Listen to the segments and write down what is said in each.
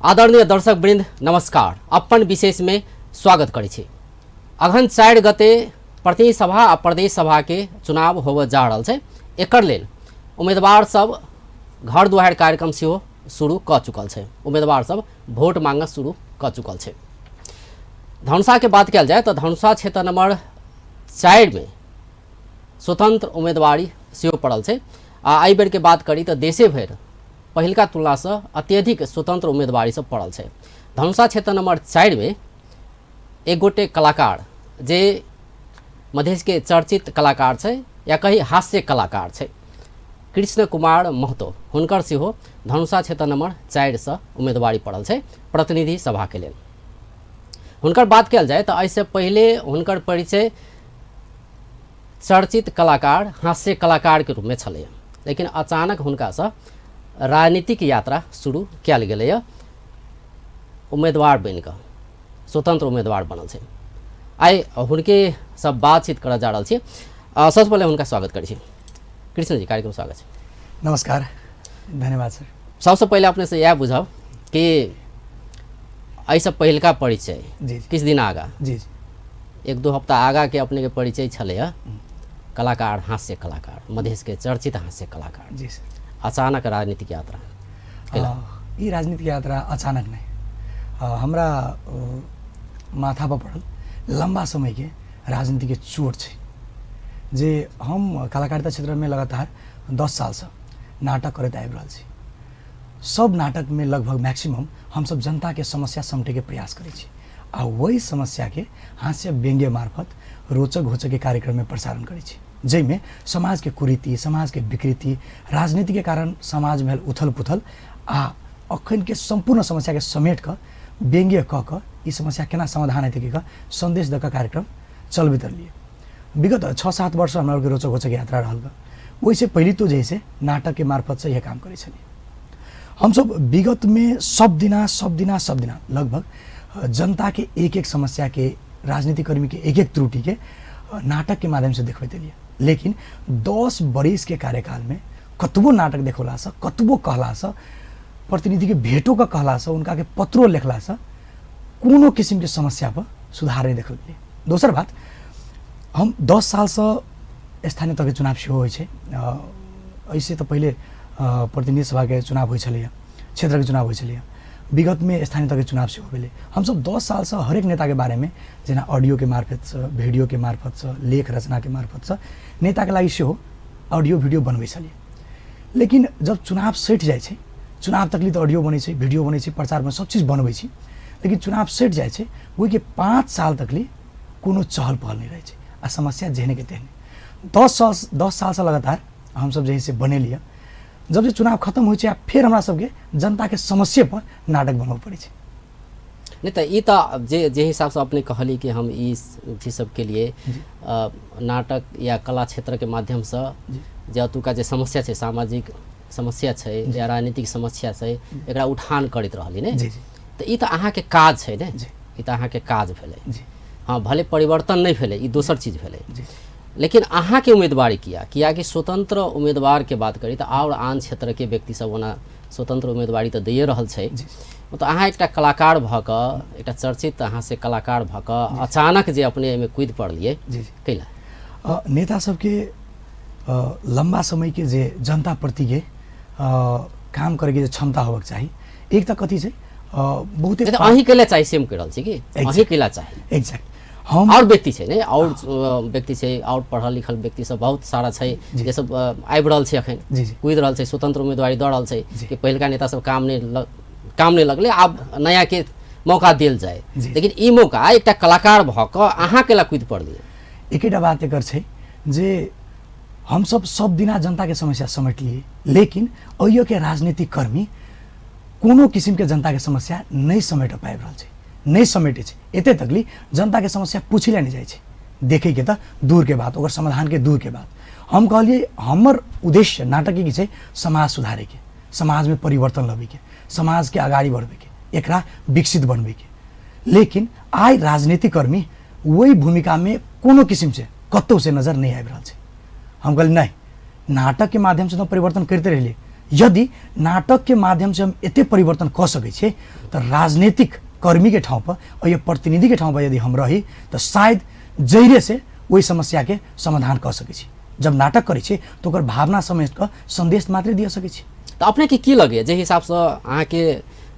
आदरणीय दर्शक वृंद नमस्कार। अपन विशेष में स्वागत करै छी। अगहन 4 गते प्रतिनिधि सभा आ प्रदेश सभा के चुनाव होबय जा रहल छै। एकर लेल उम्मीदवार सब घर दुआरि कार्यक्रम सेहो शुरू कऽ चुकल छै। उम्मीदवार सब वोट मांगऽ शुरू कऽ चुकल छै। धनुषा के बात कयल जाय तऽ धनुषा क्षेत्र नंबर 4 में स्वतंत्र उम्मीदवारी सेहो पड़ल छै। आ एहि बेर के बात करी तऽ देशे भरि पहिलका तुलनासँ अत्यधिक स्वतंत्र उम्मीदवारी सब पड़ल छै। धनुषा क्षेत्र नंबर 4 में एक गोटे कलाकार जे मधेश के चर्चित कलाकार छै या कही हास्य कलाकार छै, कृष्ण कुमार महतो, हुनकर सेहो धनुषा क्षेत्र नंबर 4 से उम्मीदवारी पड़ल छै प्रतिनिधि सभा के लेल। हुनकर बात कयल जाय तऽ एहिसँ पहिले हुनकर परिचय चर्चित कलाकार हास्य कलाकार के रूपमे छलैए, लेकिन अचानक हुनकासँ राजनीतिक यात्रा शुरू कयल गेलैए। उम्मीदवार बनि कऽ स्वतंत्र उम्मीदवार बनल छै। आइ हुनके सब बातचीत करऽ जा रहल छी। सबसँ पहिले हुनका स्वागत करै छी। कृष्ण जी, कार्यक्रम स्वागत छै। नमस्कार, धन्यवाद सर। सबसँ पहिले अपने से इएह बुझब कि एहिसँ पहिलका परिचय जी किछु दिन आगा जी जी 1-2 हफ्ता आगा के अपने के परिचय छलैए कलाकार, हास्य कलाकार, मधेश के चर्चित हास्य कलाकार। जी सर। अचानक राजनीतिक यात्रा? ई राजनीतिक यात्रा अचानक नहि, हमरा माथा पर पड़ल लम्बा समय के राजनीति के चोट छै जे हम कलाकारिता क्षेत्रमे लगातार 10 सालसँ नाटक करैत आबि रहल छी। सब नाटकमे लगभग मैक्सिमम हमसब जनताके समस्या समेटैके प्रयास करै छी आ वही समस्याके हास्य व्यङ्ग्य मार्फत रोचक घोचकके कार्यक्रममे प्रसारण करै छी, जाहिमे समाजके कुरीति, समाजके विकृति, राजनीतिके कारण समाज भेल उथल पुथल आ अखनके सम्पूर्ण समस्याके समेट कऽ व्यङ्ग्य कऽ कऽ ई समस्या केना समाधान हेतै कहि कऽ सन्देश दऽ कऽ कार्यक्रम चलबैत रहलियै। विगत 6-7 वर्ष हमरा आरके रोचक घोचक यात्रा रहल गऽ। ओहिसँ पहिले तो जे है से नाटकके मार्फतसँ इएह काम करै छलियै। हमसब विगतमे सब दिना सब दिना सब दिना लगभग जनताके एक एक समस्याके, राजनीतिक कर्मीके एक एक त्रुटिके नाटकके माध्यमसँ देखबैत एलियै। लेकिन 10 बरिसके कार्यकालमे कतबो नाटक देखौलासँ, कतबो कहलासँ, प्रतिनिधिके भेटो कऽ कहलासँ, हुनकाके पत्रो लिखलासँ कोनो किसिमके समस्या पर सुधार नहि देखल गेलै। दोसर बात, हम 10 सालसँ स्थानीय तहके चुनाव सेहो होइ छै। एहिसँ तऽ पहिले प्रतिनिधि सभाके चुनाव होइ छलैए, क्षेत्रके चुनाव होइ छलैए, विगतमे स्थानीय तहके चुनाव सेहो भेलै। हमसब 10 सालसँ हरेक नेताके बारेमे जेना ऑडियोके मार्फतसँ, वीडियोके मार्फतसँ, लेख रचनाके मार्फतसँ नेताके लागि सेहो ऑडियो वीडियो बनबै छलियै। लेकिन जब चुनाव सटि जाइ छै, चुनाव तकली तऽ ऑडियो बनै छै, वीडियो बनै छै, प्रचारमे सब चीज बनबै छी, लेकिन चुनाव सटि जाइ छै ओहिके 5 साल तकली कोनो चहल पहल नहि रहै छै आ समस्या जेहने के तेहने। 10 सालसँ लगातार हमसब जे है से बनेलियै। जब जे चुनाव खतम होइ छै आ फेर हमरा सबके जनताके समस्ये पर नाटक बनबऽ पड़ै छै। नहि तऽ ई तऽ जे जे हिसाबसँ अपने कहली कि हम ई चीज सबके लिए नाटक या कला क्षेत्रके माध्यमसँ जे एतुका जे समस्या छै, सामाजिक समस्या छै या राजनीतिक समस्या छै, एकरा उठान करैत रहली ने। जी जी। तऽ ई तऽ अहाँके काज छै ने। जी। ई तऽ अहाँके काज भेलै। जी। हँ, भले परिवर्तन नहि भेलै, ई दोसर चीज भेलै। जी। लेकिन अहाँके उम्मीदवारी किया? कियाकि स्वतंत्र उम्मीदवारके बात करी तऽ आओर आन क्षेत्रके व्यक्ति सब ओना स्वतंत्र उम्मीदवारी तऽ दैए रहल छै। तऽ अहाँ एकटा कलाकार भऽ कऽ, एकटा चर्चित अहाँ से कलाकार भऽ कऽ अचानक जे अपने एहिमे कूदि पड़लियै, जी जी। कैला? नेता सबके लम्बा समयके जे जनता प्रतिके काम करैके जे क्षमता होबक चाही, एक तऽ कथी छै बहुते अहीं कैला चाही, सेम कहि रहल छी कि अहीं कैला चाही। एग्जैक्ट। हम और व्यक्ति छै ने, और व्यक्ति छै, और पढ़ल लिखल व्यक्ति सब बहुत सारा छै जे सब आबि रहल छै अखन, जी जी। कूदि रहल छै, स्वतंत्र उम्मीदवारी दऽ रहल छै जी। कि पहिलका नेता सब काम नहि लगलै, आब नया के मौका देल जाय। जी। लेकिन ई मौका एकटा कलाकार भऽ कऽ अहाँ कैला कूदि पड़लियै? एकेटा बात एकर छै जे हमसब सब दिना जनताके समस्या समेटलियै, लेकिन अहियोके राजनीतिक कर्मी कोनो किसिमके जनताके समस्या नहि समेट पाबि रहल छै, नहि समेटै छै। एते तकली जनताके समस्या पूछै लए नहि जाइ छै, देखैके तऽ दूरके बात, ओकर समाधानके दूरके बात। हम कहलियै हमर उद्देश्य नाटकके की छै, समाज सुधारैके, समाजमे परिवर्तन लबैके, समाजके अगाडि बढ़बैके, एकरा विकसित बनबैके। लेकिन आइ राजनीतिक कर्मी ओहि भूमिकामे कोनो किसिमसँ कतहुसँ नजर नहि आबि रहल छै। हम कहलियै नहि, नाटकके माध्यमसँ तऽ परिवर्तन करिते रहलियै, यदि नाटकके माध्यमसँ हम एते परिवर्तन कऽ सकै छियै तऽ राजनीतिक कर्मीके ठाउँपर एहि प्रतिनिधिके ठाउँपर यदि हम रही तऽ शायद जड़िसँ ओहि समस्याके समाधान कऽ सकै छी। जब नाटक करै छी तऽ ओकर भावना समेट कऽ सन्देश मात्रे दिअ सकै छी। तऽ अपनेके की लगैए, जाहि हिसाबसँ अहाँके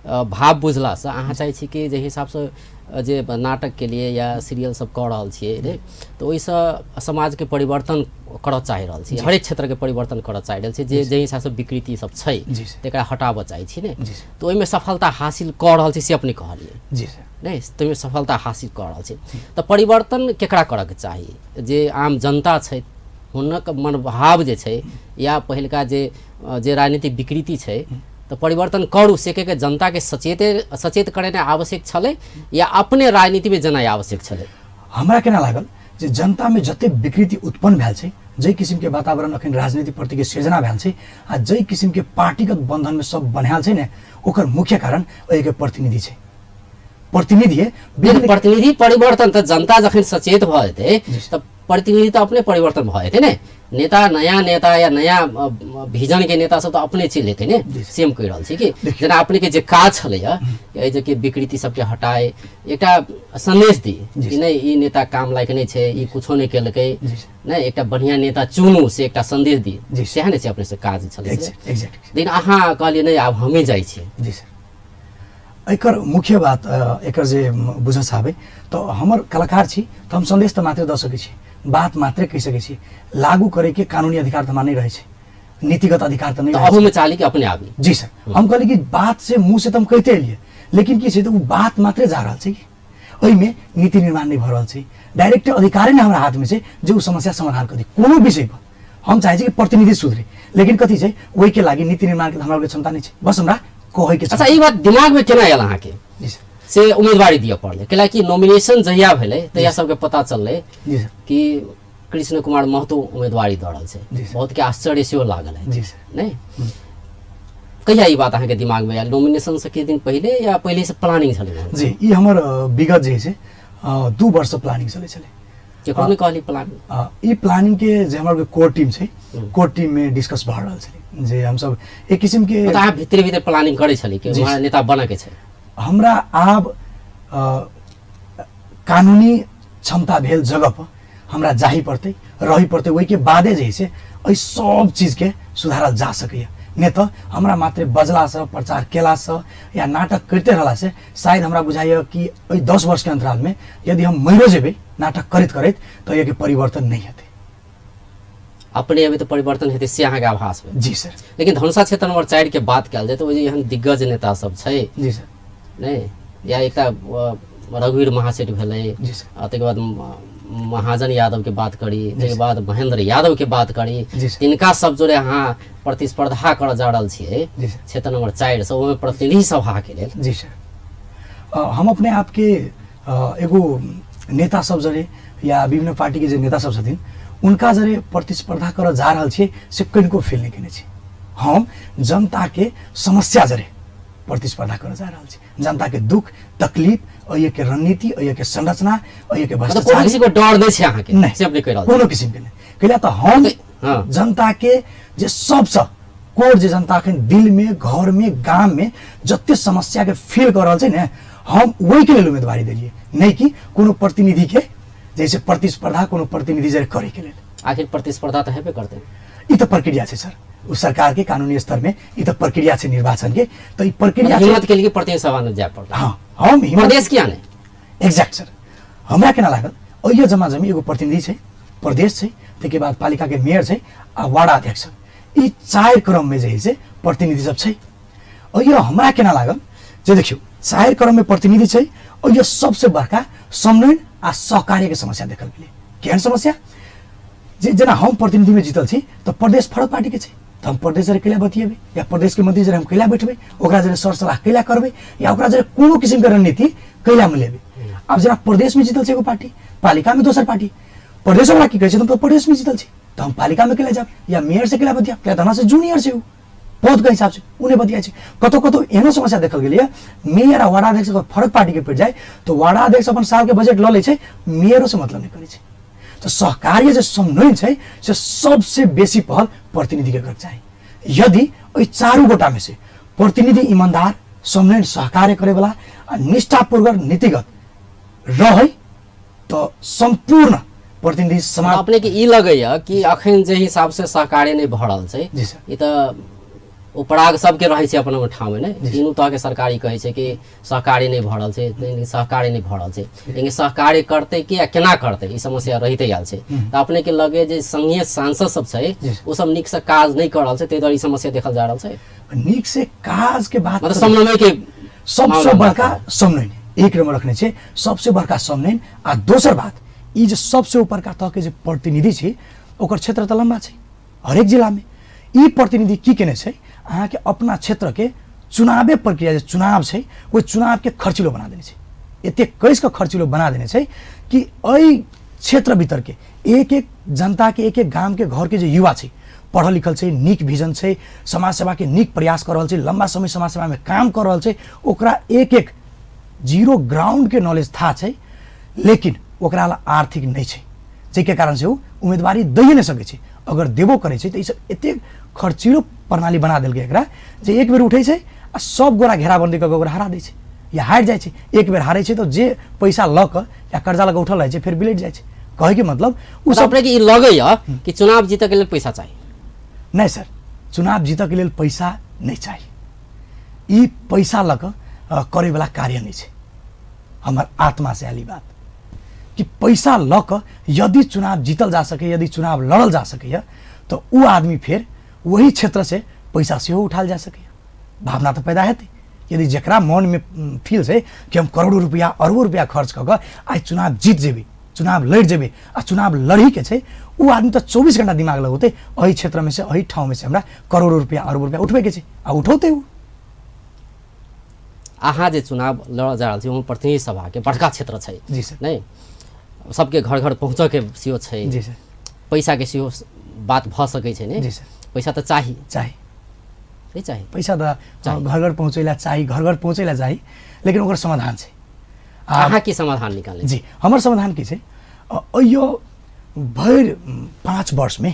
भाव बुझलासँ अहाँ चाहै छी कि जाहि हिसाबसँ जे नाटकके लिए या सीरियल सब कऽ रहल छियै रे, तऽ ओहिसँ समाजके परिवर्तन करऽ चाहि रहल छी, हरेक क्षेत्रके परिवर्तन करऽ चाहि रहल छी, जे जाहि हिसाबसँ विकृति सब छै तकरा हटाबऽ चाहै छी ने, तऽ ओहिमे सफलता हासिल कऽ रहल छी से अपने कहलियै। जी सर। नहि, ताहिमे सफलता हासिल कऽ रहल छी। तऽ परिवर्तन केकरा करऽके चाही? जे आम जनता छै हुनक मनोभाव जे छै या पहिलका जे जे राजनीतिक विकृति छै तऽ परिवर्तन करू से के जनताके सचेत करेनाइ आवश्यक छलै या अपने राजनीतिमे जेनाइ आवश्यक छलै? हमरा केना लागल जे जनतामे जते विकृति उत्पन्न भेल छै, जाहि किसिमके वातावरण अखन राजनीति प्रतिके सृजना भेल छै आ जाहि किसिमके पार्टीगत बन्धनमे सब बन्हायल छै ने, ओकर मुख्य कारण एहिके प्रतिनिधि छै। प्रतिनिधि प्रतिनिधि परिवर्तन तऽ जनता जखन सचेत भऽ जेतै तऽ प्रतिनिधि तऽ अपने परिवर्तन भऽ जेतै ने। नेता नया नेता या नया विजन के नेता सब तऽ अपने चलि जेतै ने। सेम कहि रहल छी कि जेना अपने के जे काज छलैया एहि जे कि विकृति सबके हटाए एकटा सन्देश दी कि नहि ई नेता काम लायक नहि छै, ई कुछो नहि केलकै, नहि एकटा बढ़िआँ नेता चुनू, से एकटा सन्देश दी, सएह ने छै अपने से काज छलै। लेकिन अहाँ कहलियै नहि आब हमे जाइ छियै। जी सर, एकर मुख्य बात एकर जे बुझऽ चाहबै तऽ हमर कलाकार छी तऽ हम सन्देश तऽ मात्रे दऽ सकै छी, बात मात्रे कहि सकै छी, लागू करैके कानूनी अधिकार तऽ हमरा नहि रहै छै, नीतिगत अधिकार तऽ नहि रहै छै। अहूमे चाहली कि अपने आबी। जी सर, हम कहली कि बात से मुँह से तऽ हम कहिते एलियै, लेकिन की छै तऽ ओ बात मात्रे जा रहल छै कि ओहिमे नीति निर्माण नहि भऽ रहल छै, डायरेक्ट अधिकारे नहि हमरा हाथमे छै जे ओ समस्या समाधान कऽ दी कोनो विषयपर। हम चाहै छी कि प्रतिनिधि सुधरे, लेकिन कथी छै ओहिके लागि नीति निर्माणके हमरा क्षमता नहि छै, बस हमरा कहैके छै। अच्छा, ई बात दिमागमे केना आयल अहाँके? जी सर। से उम्मीदवारी दिअ पड़लै, कैलाकि नॉमिनेशन जहिया भेलै तहिया सबके पता चललै जी सर कि कृष्ण कुमार महतो उम्मीदवारी दऽ रहल छै। जी सर। बहुत के आश्चर्य सेहो लागल है। जी सर। नहि, कहिया ई बात अहाँके दिमागमे आयल? नॉमिनेशन से किछु दिन पहिले या पहिले से प्लानिंग छलै? जी, ई हमर विगत जे छै 2 वर्ष प्लानिंग चलै छलै। केकरो नहि कहली प्लान? ई प्लानिंग के जे हमर कोर टीम छै, कोर टीम में डिस्कस भऽ रहल छलै जे हमसब एक किसिम के मतलब अहाँ भीतरे भीतर प्लानिंग करै छली कि जी। हमरा नेता बनऽ के छै? हमरा आब कानूनी क्षमता भेल जगह पर हमरा जाही पड़तै, रही पड़तै, ओहिके बादे जे छै एहि सब चीजके सुधारल जा सकैए। नहि तऽ हमरा मात्रे बजलासँ, प्रचार केलासँ या नाटक करिते रहलासँ शायद हमरा बुझाइए कि एहि 10 वर्षके अन्तरालमे यदि हम मरियो जेबै नाटक करैत करैत तऽ एहिके परिवर्तन नहि हेतै। अपने एबै तऽ परिवर्तन हेतै से अहाँके आभास भेल? जी सर। लेकिन धनुषा क्षेत्र नंबर 4 के बात कयल जाय तऽ ओहि एहन दिग्गज नेता सब छै। जी सर। नहि, या एकटा रघुवीर महासेठ भेलै, जी सर। आ ताहिके बाद महाजन यादव के बात करी, ताहिके बाद महेंद्र यादव के बात करी, जी सर। तिनका सब जोड़े अहाँ प्रतिस्पर्धा करऽ जा रहल छियै जी सर। क्षेत्र नंबर 4 से, ओहिमे प्रतिनिधि सभा के लेल। जी सर। हम अपने आपके एगो नेता सब जरे या विभिन्न पार्टी के जे नेता सब छथिन उनका जरे प्रतिस्पर्धा करऽ जा रहल छियै से कनिको फील नहि केने छी। हम जनता के समस्या जरे प्रतिस्पर्धा करऽ जा रहल छी, जनता के दुख तकलीफ, एहिके रणनीति, एहिके संरचना, एहिके मतलब भ्रष्टाचार। कोनो किसिमके डर नहि छै अहाँके? नहि, से अपने कहि रहल छी। कोनो किसिमके नहि। कैला तऽ हम हँ। जनता के जे सबसँ कोर जे जनता अखन दिल में, घर में, गाम में जते समस्या के फील कऽ रहल छै ने, हम ओहिके लेल उम्मीदवारी देलियै, नहि कि कोनो प्रतिनिधि के जैसे प्रतिस्पर्धा कोनो प्रतिनिधि जरे करे के लेल। आखिर प्रतिस्पर्धा तऽ हेबे करतै। ई तऽ प्रक्रिया छै सर, ओ सरकार के कानूनी स्तर में ई तऽ प्रक्रिया छै निर्वाचन के, तऽ ई प्रक्रिया मतलब हिम्मत के लिए प्रतिनिधि सभा में जाय पड़ल। हाँ, हम हिम्मत प्रदेश किया नहि? एग्जैक्ट सर, हमरा केना लागल ओहियो जमा जमी एगो प्रतिनिधि छै, प्रदेश छै, ताहिके बाद पालिका के मेयर छै आ वार्ड अध्यक्ष, ई 4 क्रम में जे है से प्रतिनिधि सब छै। ओहियो हमरा केना लागल जे देखियौ 4 क्रम में प्रतिनिधि छै, ओहियो सबसे बड़का समन्वय आ सहकार्य के समस्या देखल गेलै। केहन समस्या? जे जेना हम प्रतिनिधि में जीतल छी तऽ प्रदेश फरक पार्टी के छै, तऽ हम प्रदेश जरे कैला बतियेबै या प्रदेश के मंत्री जरे हम कैला बैठबै, ओकरा जरे सर सलाह कैला करबै या ओकरा जरे कोनो किसिम के रणनीति कैला मिलेबै। आब जेना प्रदेश में जीतल छै एगो पार्टी, पालिका में दोसर पार्टी, प्रदेश वाला की कहै छै हम तऽ प्रदेश में जीतल छी तऽ हम पालिका में कैला जायब या मेयर से कैला बतियाब, किया तऽ हमरा से जूनियर छै उ पद के हिसाब से उ नहि बतियाइ छै। कतौ कतौ एहनो समस्या देखल गेलैए मेयर आ वार्डाध्यक्ष अगर फरक पार्टी के पड़ि जाय तऽ वार्डाध्यक्ष अपन साल के बजट लऽ लै छै, मेयरो से मतलब नहि करै छै। तऽ सहकार्य जे समन्वय छै से सबसे बेसी पहल प्रतिनिधि के करके चाही। यदि एहि चारू गोटामे से प्रतिनिधि ईमानदार, समन्वय सहकार्य करैवला आ निष्ठापूर्वक नीतिगत रहै तऽ सम्पूर्ण प्रतिनिधि समाज। अपने के ई लगैया कि अखन जे हिसाब से सहकार्य नहि भऽ रहल छै, जी सर, ई तऽ उपराग सबके रहै छै अपन अपन ठाममे ने, तीनू तरहके सरकारी कहै छै कि सहकार्य नहि भऽ रहल छै, सहकार्य नहि भऽ रहल छै, लेकिन सहकार्य करतै कि आ केना करतै, ई समस्या रहिते आयल छै। तऽ अपने के लगे जे संघीय सांसद सब छै ओ सब नीक से काज नहि कऽ रहल छै, ताहि दुआरे ई समस्या देखल जा रहल छै। नीक से काज के बात मतलब समन्वय के सबसे बड़का समन्वय एक नंबर रखने छै, सबसे बड़का समन्वय। आ दोसर बात ई जे सबसे ऊपरका तह के जे प्रतिनिधि छै ओकर क्षेत्र तऽ लम्बा छै हरेक जिलामे। ई प्रतिनिधि की केने छै, अहाँके अपना क्षेत्रके चुनावे प्रक्रिया जे चुनाव छै ओहि चुनावके खर्चिलो बना देने छै, एतेक कसि कऽ खर्चिलो बना देने छै कि एहि क्षेत्र भीतरके एक एक जनताके एक एक गामके घरके जे युवा छै, पढ़ल लिखल छै, नीक विजन छै, समाज सेवाके नीक प्रयास कऽ रहल छै, लम्बा समय समाज सेवामे काम कऽ रहल छै, ओकरा एक एक जीरो ग्राउंडके नॉलेज थाह छै, लेकिन ओकरा लए आर्थिक नहि छै, जाहिके कारणसँ ओ उम्मीदवारी दैए नहि सकै छै। अगर देबो करै छै तऽ ईसब एतेक खर्चिलो प्रणाली बना देलकै एकरा जे एक बेर उठै छै आ सब गोरा घेराबन्दी कऽ कऽ ओकरा हरा दै छै या हारि जाइ छै। एक बेर हारै छै तऽ जे पैसा लऽ कऽ या कर्जा लऽ कऽ उठल रहै छै फेर बिलटि जाइ छै। कहैके मतलब ओ सब अपने के ई लगैया कि चुनाव जीतऽके लेल पैसा चाही? नहि सर, चुनाव जीतऽके लेल पैसा नहि चाही। ई पैसा लऽ कऽ करैवला कार्य नहि छै। हमर आत्मा से आयल ई बात कि पैसा लऽ कऽ यदि चुनाव जीतल जा सकैए, यदि चुनाव लड़ल जा सकैए, तऽ ओ आदमी फेर ओही क्षेत्रसँ पैसा सेहो उठायल जा सकैए। भावना तऽ पैदा हेतै। यदि जकरा मनमे फील छै कि हम करोड़ों रुपैआ अरबों रुपैआ खर्च कऽ कऽ आइ चुनाव जीत जेबै, चुनाव लड़ि जेबै, आ चुनाव लड़हीके छै, ओ आदमी तऽ 24 घंटा दिमाग लगौतै एहि क्षेत्रमे से एहि ठाउँमे से हमरा करोड़ों रुपैआ अरबों रुपैआ उठबैके छै, आ उठौतै ओ। अहाँ जे चुनाव लड़ऽ जा रहल छी ओहिमे प्रतिनिधि सभाके बड़का क्षेत्र छै। जी सर। नहि, सबके घर घर पहुँचऽके सेहो छै। जी सर। पैसाके सेहो बात भऽ सकै छै ने? जी सर। पैसा तऽ चाही। चाही। नहि चाही? पैसा तऽ घर घर पहुँचै ला चाही, घर घर पहुँचै ला चाही, लेकिन ओकर समाधान छै। अहाँ की समाधान निकालने? जी, हमर समाधान की छै, अयो भरि 5 वर्षमे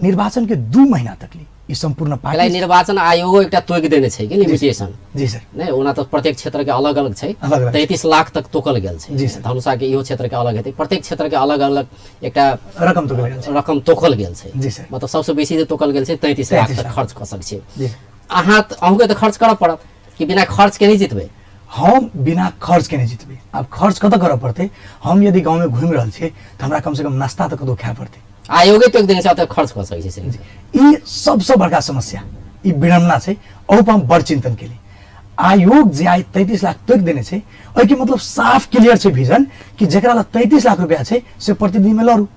निर्वाचनके 2 महीना तक ली ई सम्पूर्ण पार्टी निर्वाचन आयोगो एकटा तोकि देने छै कि लिमिटेशन। जी सर। नहि, ओना तऽ प्रत्येक क्षेत्र के अलग अलग छै, अलग-अलग। 33 लाख तक तोकल गेल छै। जी सर। धनुषा के इहो क्षेत्र के अलग हेतै, प्रत्येक क्षेत्र के अलग अलग एकटा रकम तोकल गेल छै। रकम तोकल गेल छै। जी सर। मतलब सबसँ बेसी जे तोकल गेल छै 33 लाख 33 तक लाख। खर्च कऽ सकै छै। जी सर। अहूँके तऽ खर्च करऽ पड़त कि बिना खर्च के नहि जितबै? हम बिना खर्च के नहि जितबै। आब खर्च कतऽ करऽ पड़तै? हम यदि गाँवमे घुमि रहल छियै तऽ हमरा कमसँ कम नाश्ता तऽ कतौ खाय पड़तै। आयोगे तो एक दिन से ओतऽ खर्च कऽ सकै छै से। ई सबसँ बड़का समस्या, ई विडम्बना छै। अहू पर हम बड़ चिंतन केली। आयोग जे आइ 33 लाख तोकि देने छै, ओहिके मतलब साफ क्लियर छै विजन कि जकरा लग 33 लाख रुपया छै से प्रतिनिधिमे लड़ू,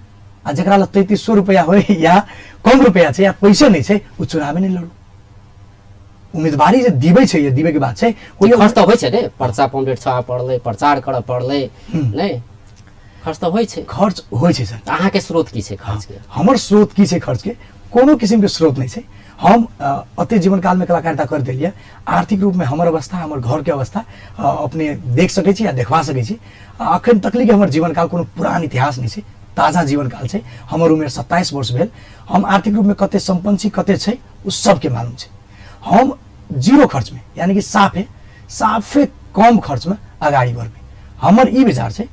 आ जकरा लग 3300 रुपया होय या कम रुपया छै या पैसे नहि छै ओ चुनावे नहि लड़ू। उम्मीदवारी जे दिबै छै, या दिबै के बात छै, ओहि खर्च तऽ होइ छै ने, पर्चा पम्पलेट छापऽ पड़लै, प्रचार करऽ पड़लै, नहि खर्च तऽ होइ छै। खर्च होइ छै सर। तऽ अहाँके स्रोत की छै खर्च के? हमर स्रोत की छै खर्च के? कोनो किसिमके स्रोत नहि छै। हम अते जीवन कालमे कलाकारिता कर देलियै, आर्थिक रूपमे हमर अवस्था, हमर घरके अवस्था अपने देख सकै छी या देखवा सकै छी। अखन तकली के हमर जीवन काल कोनो पुरान इतिहास नहि छै, ताजा जीवन काल छै। हमर उमेर 27 वर्ष भेल। हम आर्थिक रूपमे कते सम्पन्न छी, कते छै, ओ सबके मालूम छै। हम जीरो खर्चमे, यानी कि साफे साफे कम खर्चमे अगाडि बढबै। हमर ई विचार छै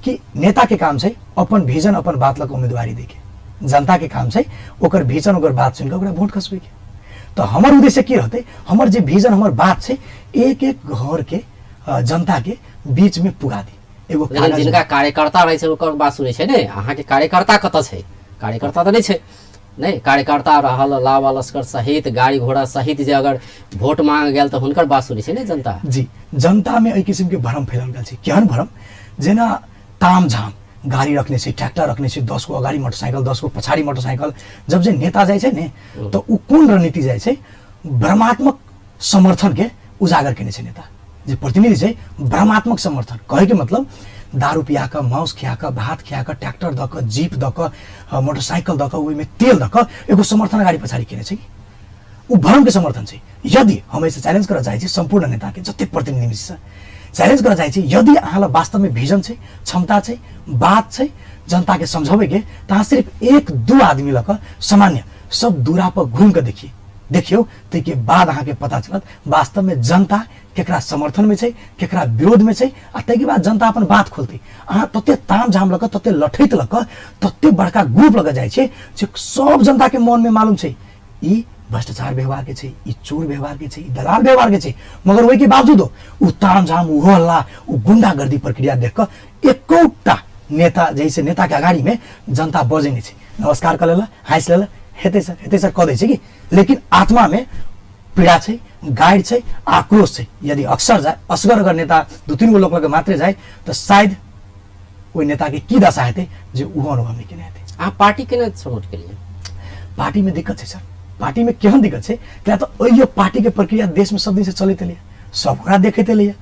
कि नेताके काम छै अपन विजन अपन बात लऽ कऽ उम्मीदवारी दैके, जनताके काम छै ओकर विजन ओकर बात सुनि कऽ ओकरा वोट खसबैके। तऽ हमर उद्देश्य की रहतै, हमर जे विजन हमर बात छै एक एक घरके जनताके बीचमे पुगा दी। एगो लेकिन कागज जिनका कार्यकर्ता रहै छै ओकर बात सुनै छै ने, अहाँके कार्यकर्ता कतऽ छै? कार्यकर्ता तऽ नहि छै। नहि कार्यकर्ता रहल लावा लश्कर सहित गाड़ी घोड़ा सहित जे अगर वोट मांग गेल तऽ हुनकर बात सुनै छै ने जनता। जी, जनतामे एहि किसिमके भ्रम फैलल गेल छै। केहन भ्रम? जेना ताम झाम गाड़ी रखने छै, ट्रैक्टर रखने छै, 10 गो अगाडि मोटरसाइकिल, 10 गो पछाडि मोटरसाइकिल। जब जे नेता जाइ छै ने तऽ उ कोन रणनीति जाइ छै, भ्रमात्मक समर्थनके उजागर केने छै नेता। जे प्रतिनिधि छै भ्रमात्मक समर्थन, कहैके मतलब दारू पिया कऽ, माउस खिया कऽ, भात खिया कऽ, ट्रैक्टर दऽ कऽ, जीप दऽ कऽ, मोटरसाइकिल दऽ कऽ, ओहिमे तेल दऽ कऽ एगो समर्थन अगाडि पछाडि केने छै। उ भ्रमके समर्थन छै। यदि हम एहिसँ चैलेंज करऽ चाहै छी सम्पूर्ण नेताके, जतेक प्रतिनिधि छै चैलेंज करऽ चाहै छी, यदि अहाँ लग वास्तवमे विजन छै, क्षमता छै, बात छै जनताके समझबैके, तऽ अहाँ सिर्फ 1-2 आदमी लऽ कऽ सामान्य सब दूरा पर घुमि कऽ देखिए, देखियौ, ताहिके बाद अहाँके पता चलत वास्तवमे जनता केकरा समर्थनमे छै, केकरा विरोधमे छै। आ ताहिके बाद जनता अपन बात खोलतै। अहाँ तते ताम झाम लऽ कऽ, तते लठैत लऽ कऽ, तते बड़का ग्रुप लऽ कऽ जाइ छै जे सब जनताके मनमे मालूम छै ई भ्रष्टाचार व्यवहारके छै, ई चोर व्यवहारके छै, ई दलाल व्यवहारके छै, मगर ओहिके बावजूदो ओ ताम झाम, ओ हल्ला, ओ गुंडागर्दी प्रक्रिया देख कऽ एकोटा नेता जैसे नेताके अगाडीमे जनता बजै नहि छै। नमस्कार कऽ लेलक, हँसि लेलक, हेतै सर हेतै सर कऽ दै छै कि, लेकिन आत्मामे पीड़ा छै, गाइड छै, आक्रोश छै। यदि अक्सर जाए, असगर अगर नेता 2-3 गो लोक लग मात्रे जाए तऽ शायद ओहि नेताके की दशा हेतै जे ओहो अनुभव नहि केने हेतै। अहाँ पार्टी केना सपोर्ट केलियै? पार्टीमे दिक्कत छै सर। पार्टीमे केहन दिक्कत छै? किया तऽ एहि पार्टीके प्रक्रिया देशमे सब दिनसँ चलैत एलैए, सब ओकरा देखैत एलैए।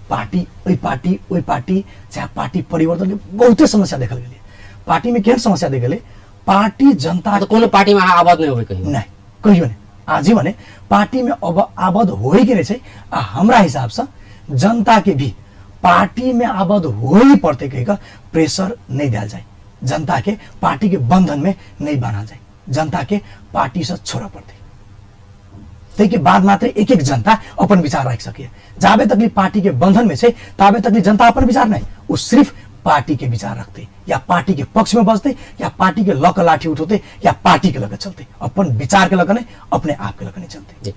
पार्टी ओहि पार्टी ओहि पार्टी चाहे पार्टी परिवर्तनके बहुते समस्या देखल गेलै। पार्टीमे केहन समस्या देखल गेलै? पार्टी जनता तऽ कोनो पार्टीमे अहाँ आबद्ध नहि होबै कहियो? नहि, कहियो नहि, आजीवन नहि। पार्टीमे अब आबद्ध होइके नहि छै। आ हमरा हिसाबसँ जनताके भी पार्टीमे आबद्ध होइ पड़तै कहि कऽ प्रेशर नहि देल जाय। जनताके पार्टीके बन्धनमे नहि बान्हल जाय, जनताके पार्टीसँ छोड़ऽ पड़तै। ताहिके बाद मात्र एक एक जनता अपन विचार राखि सकैए। जाबे तक पार्टीके बन्धनमे छै ताबे तक जनता अपन विचार नहि, ओ सिर्फ पार्टीके विचार रखतै, या पार्टीके पक्षमे बजतै, या पार्टीके लऽ कऽ लाठी उठौतै, या पार्टीके लऽ कऽ चलतै, अपन विचारके लऽ कऽ नहि, अपने आपके लऽ कऽ नहि चलतै।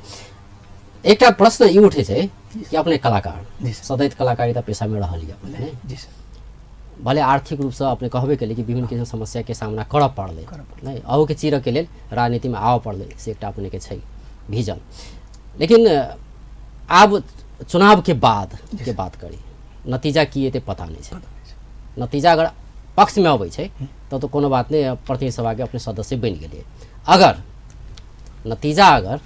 एकटा प्रश्न ई उठै छै कि अपने कलाकार सदैत कलाकारिता पेशामे रहल यऽ अपने, जी सर, भले आर्थिक रूपसँ अपने कहबे केलियै कि विभिन्न किसिमके समस्याके सामना करऽ पड़लै, नहि अहूके चिरऽके लेल राजनीतिमे आबऽ पड़लै, से एकटा अपनेके छै विजन। लेकिन आब चुनावके बाद के बात करी, नतीजा की एतै पता नहि छै। नतीजा अगर पक्षमे अबै छै तब तऽ कोनो बात नहि, प्रतिनिधि सभाके अपने सदस्य बनि गेलियै। अगर नतीजा अगर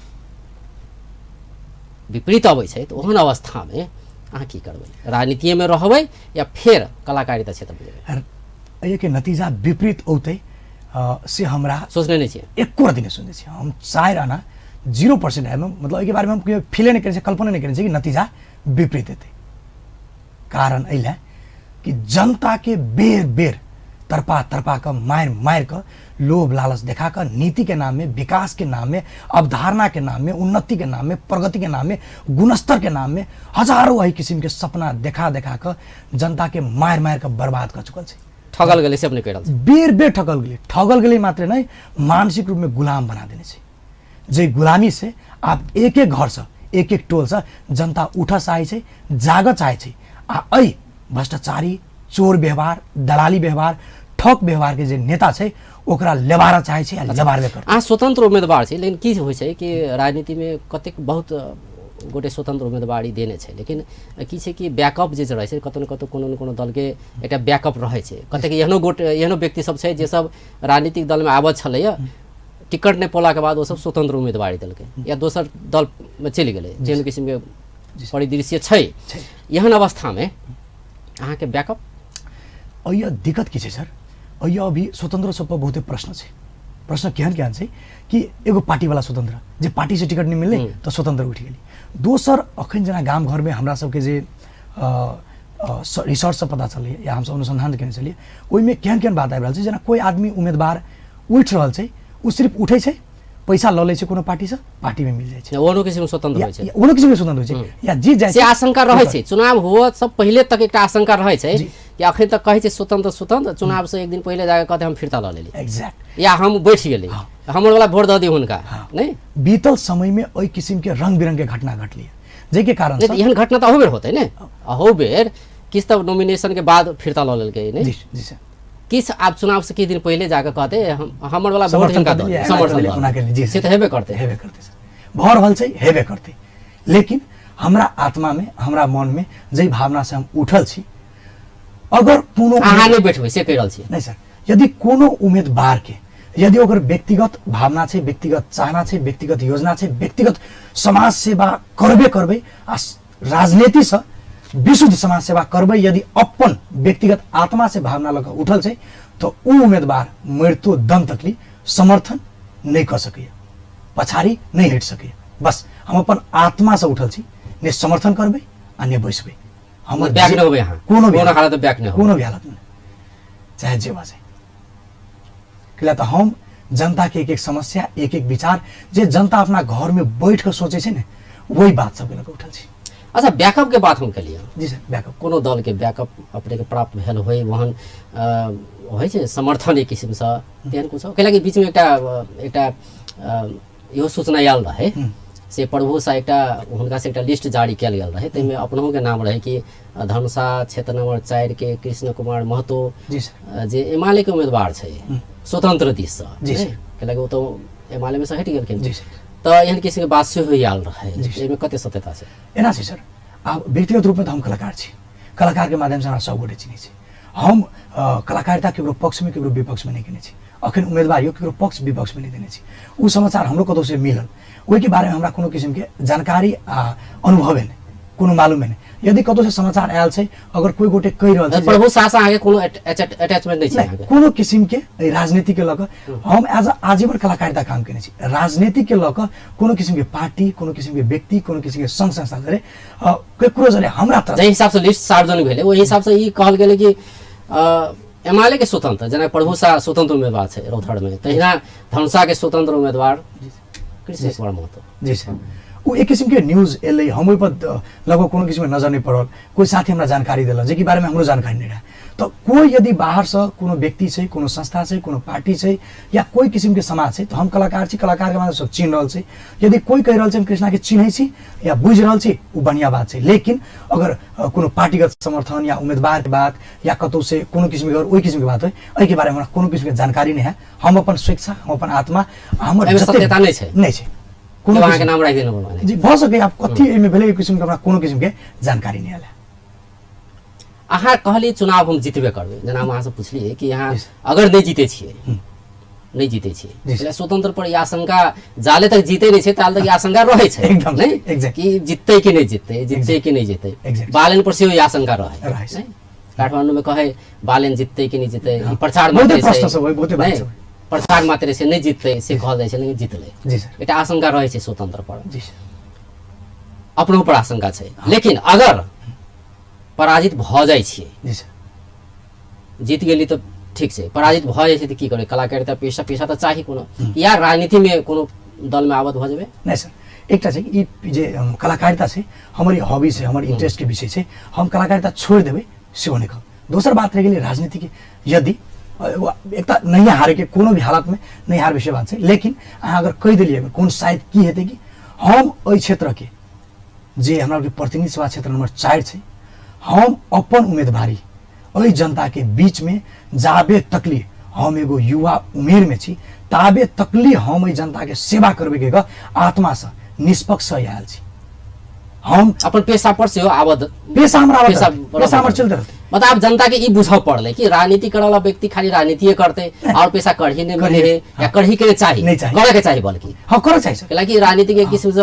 विपरीत अबै छै तऽ ओहन अवस्थामे अहाँ की करबै? राजनीतिएमे रहबै या फेर कलाकारिता क्षेत्रमे जेबै? एहिके नतीजा विपरीत औतै से हमरा सोचने नहि छियै, एको रति नहि सोचने छियै। हम 4 आना 0% आएमे, मतलब एहिके बारेमे हम कहियो फीले नहि करै छियै, कल्पना नहि करै छियै कि नतीजा विपरीत एतै। कारण एहि लए कि जनताके बेर बेर तड़पा तड़पा कऽ, मारि मारि कऽ, लोभ लालच देखा कऽ, नीतिके नाममे, विकासके नाममे, अवधारणाके नाममे, उन्नतिके नाममे, प्रगतिके नाममे, गुणस्तरके नाममे हजारों एहि किसिमके सपना देखा देखा कऽ जनताके मारि मारि कऽ बर्बाद कऽ चुकल छै। ठगल गेलै से अपने कहि रहल छी? बेर बेर ठगल गेलै, ठगल गेलै मात्रे नहि, मानसिक रूपमे गुलाम बना देने छै। जे गुलामी से आब एक एक घरसँ, एक एक टोलसँ जनता उठऽ चाहै छै, जागऽ चाहै छै। आ एहि भ्रष्टाचारी, चोर व्यवहार, दलाली व्यवहार, ठक व्यवहारके जे नेता छै ओकरा लेबारऽ चाहै छै आ लेबारबे करतै। अहाँ स्वतंत्र उम्मीदवार छी, लेकिन की होइ छै कि राजनीतिमे कतेक बहुत गोटे स्वतंत्र उम्मीदवारी देने छै, लेकिन की छै कि बैकअप जे रहै छै कतौ ने कतौ कोनो ने कोनो दलके एकटा बैकअप रहै छै। कतेक एहनो गोटे एहनो व्यक्ति सब छै जे सब राजनीतिक दलमे आबद्ध छलैए, टिकट नहि पौलाके बाद ओसब स्वतंत्र उम्मीदवारी देलकै या दोसर दलमे चलि गेलै, तेहन किसिमके परिदृश्य छै। एहन अवस्थामे अहाँके बैकअप? एहि दिक्कत की छै सर, एहि अभी स्वतंत्र सब पर बहुते प्रश्न छै। प्रश्न केहन केहन छै कि एगो पार्टीवाला स्वतंत्र, जे पार्टी से टिकट नहि मिललै तऽ स्वतंत्र उठि गेलै। दोसर अखन जेना गाम घरमे हमरा सबके जे रिसर्चसँ पता चललै या हमसब अनुसंधान केने छलियै, ओहिमे केहन केहन बात आबि रहल छै। जेना कोइ आदमी उम्मीदवार उठि रहल छै, ओ सिर्फ उठै छै, पैसा लऽ लै छै कोनो पार्टीसँ, पार्टीमे मिल जाइ छै। ओहनो किसिमके स्वतंत्र होइ छै, ओहनो किसिमके स्वतंत्र होइ छै या जीत जाइ से आशंका रहै छै। चुनाव हुअ सब पहिले तक एकटा आशंका रहै छै कि अखन तक कहै छै स्वतंत्र स्वतंत्र, चुनाव से एक दिन पहिले जाके कहते हम फिरता लऽ लेली, एग्जैक्ट, या हम बैठ गेली, हमर वाला वोट दऽ दी हुनका। नहि, बीतल समयमे एहि किसिमके रंग बिरंगके घटना घटलै जाहिके कारण एहन घटना तऽ अहू बेर होतै ने। अहू बेर किछु तऽ नॉमिनेशनके बाद फिरता लऽ लेलकै ने। जी जी सर, किछु आब चुनाव से किछु दिन पहिले जाके कहते हमर वाला वोट हिनका दऽ दिअ, समर्थन जी से तऽ हेबे करतै, हेबे करतै सर, भऽ रहल छै, हेबे करतै। लेकिन हमरा आत्मामे, हमरा मनमे जाहि भावनासँ हम उठल छी, अगर कोनो अहाँ नहि बैठबै से कहि रहल छी? नहि सर, यदि कोनो उम्मीदवारके यदि ओकर व्यक्तिगत भावना छै, व्यक्तिगत चाहना छै, व्यक्तिगत योजना छै, व्यक्तिगत समाज सेवा करबे करबै आ राजनीतिसँ विशुद्ध समाज सेवा करबै, यदि अपन व्यक्तिगत आत्मा से भावना लऽ कऽ उठल छै तऽ ओ उम्मीदवार मरितो दम तकली समर्थन नहि कऽ सकैए, पछाड़ी नहि हटि सकैए। बस हम अपन आत्मासँ उठल छी, नहि समर्थन करबै आ नहि बैसबै। हमर बैक नहि होबै अहाँ, कोनो भी हालत बैक नहि, कोनो भी हालतमे, चाहे जे भऽ जाए। किया तऽ हम जनता के एक एक समस्या, एक एक विचार जे जनता अपना घर में बैठ के सोचे छै ने, वही बात सबके लऽ कऽ उठल छी। अच्छा, बैकअप के बात हम केलियै। जी सर, बैकअप कोनो दल के बैकअप अपने के प्राप्त भेल होय, वहन होइ छै समर्थन एक किसिमसँ, तेहन कुछो? कैलाकि बीचमे एकटा एकटा इहो सूचना आयल रहै से प्रभु सा एकटा हुनकासँ एकटा लिस्ट जारी कयल गेल रहै, ताहिमे अपनहुके नाम रहै कि धनुषा क्षेत्र नंबर 4 के कृष्ण कुमार महतो जी सर, जे एमाले के उम्मीदवार छै स्वतंत्र दिससँ, जी सर, कैलाकि ओ तऽ एमाले से हटि गेलखिन। जी सर। तऽ एहन किसिमके बात सेहो आयल रहै, एहिमे कते सत्यता छै? एना छै सर, आब व्यक्तिगत रूपमे तऽ हम कलाकार छी, कलाकारके माध्यमसँ हमरा सब गोटे चिन्है छै। हम कलाकारिता केकरो पक्षमे केकरो विपक्षमे नहि केने छी, अखन उम्मीदवारियो केकरो पक्ष विपक्षमे नहि देने छी। ओ समाचार हमरो कतौसँ मिलल, ओहिके बारेमे हमरा कोनो किसिमके जानकारी आ अनुभवे नहि, कोनो मालूमे नहि। यदि कतौसँ समाचार आयल छै, अगर कोइ गोटे कहि रहल छै, प्रभु साह अहाँके कोनो अटैचमेंट नहि छै? कोनो किसिमके एहि राजनीतिके लऽ कऽ हम एज आजीवन कलाकारिता काम केने छी। राजनीतिके लऽ कऽ कोनो किसिमके पार्टी, कोनो किसिमके व्यक्ति, कोनो किसिमके संघ संस्था जरे केकरो जरे हमरा तरफ जाहि हिसाबसँ लिस्ट सार्वजनिक भेलै ओहि हिसाबसँ ई कहल गेलै कि एमाले के स्वतंत्र, जेना प्रभु शाह स्वतंत्र उम्मीदवार छै रौथरमे, तहिना धनुषा के स्वतंत्र उम्मीदवार कृष्ण कुमार महतो। जी सर, ओ एक किसिमके न्यूज एलै, हम ओहिपर लगभग कोनो किसिमके नजर नहि पड़ल। कोइ साथी हमरा जानकारी देलक जेकि बारेमे हमरो जानकारी नहि रहै। तऽ कोइ यदि बाहरसँ कोनो व्यक्ति छै, कोनो संस्था छै, कोनो पार्टी छै या कोइ किसिमके समाज छै, तऽ हम कलाकार छी, कलाकारके माध्यमसँ सब चिन्ह रहल छै। यदि कोइ कहि रहल छै हम कृष्णाके चिन्है छी या बुझि रहल छी, ओ बढ़िआँ बात छै। लेकिन अगर कोनो पार्टीगत समर्थन या उम्मीदवारके बात या कतौसँ कोनो किसिमके अगर ओहि किसिमके बात होइ, एहिके बारेमे हमरा कोनो किसिमके जानकारी नहि है। हम अपन स्वेच्छा, हम अपन आत्मा, हमर एहिमे सत्यता नहि छै, नहि छै कोनो अहाँके नाम राखि देने जी भऽ सकैए। आब कथी एहिमे भेलै, एहि किसिमके हमरा कोनो किसिमके जानकारी नहि आयल। अहाँ कहलियै चुनाव हम जितबे करबै, जेना हम अहाँसँ पुछलियै कि अहाँ अगर नहि जीते छियै, नहि जीते छियै स्वतंत्र पर ई आशंका जाले तक जीते नहि छै ताले तक ई आशंका रहै छै एकदम, नहि कि जिततै कि नहि जिततै, जिततै कि नहि जिततै। बालेन पर सेहो ई आशंका रहै छै। काठमाडौँमे कहै बालेन जिततै कि नहि जिततै, प्रचार मात्रे छै, प्रचार मात्रे छै, नहि जिततै से कहल जाइ छै, लेकिन जितलै। एकटा आशंका रहै छै स्वतंत्र पर, अपनो पर आशंका छै। लेकिन अगर पराजित भऽ जाइ छियै, जीत गेली तऽ ठीक छै, पराजित भऽ जाइ छै तऽ की करबै? कलाकारिता पेशा, पेशा तऽ चाही कोनो, या राजनीतिमे कोनो दलमे आबद्ध भऽ जेबै? नहि सर, एकटा छै ई जे कलाकारिता छै हमर ई हॉबी छै, हमर इंटरेस्टके विषय छै, हम कलाकारिता छोड़ि देबै सेहो नहि कहब। दोसर बात रहि गेलै राजनीतिके, यदि एक तऽ नहि हारैके कोनो भी हालतमे नहि हारबै से बात छै, लेकिन अहाँ अगर कहि देलियै अगर कोन शायद की हेतै कि हम एहि क्षेत्रके जे हमरा प्रतिनिधि सभा क्षेत्र नंबर 4 छै, हम अपन उम्मीदवारी एहि जनताके बीचमे जाबे तकली हम एगो युवा उमेरमे छी ताबे तकली हम एहि जनताके सेवा करबैके आत्मासँ निष्पक्ष आयल छी। हम अपन पेशा पर सेहो आबद्ध, पेशा हमरा पेशा हमर चलते रहतै। मतलब आब जनता के ई बुझऽ पड़लै कि राजनीति करऽ वाला व्यक्ति खाली राजनीतिये करतै और पेशा करही नहि मिले है या करही के चाही, नहीं चाही, करे के चाही, बल्कि हाँ करऽ चाही सर। कैलाकि राजनीति के किस्म से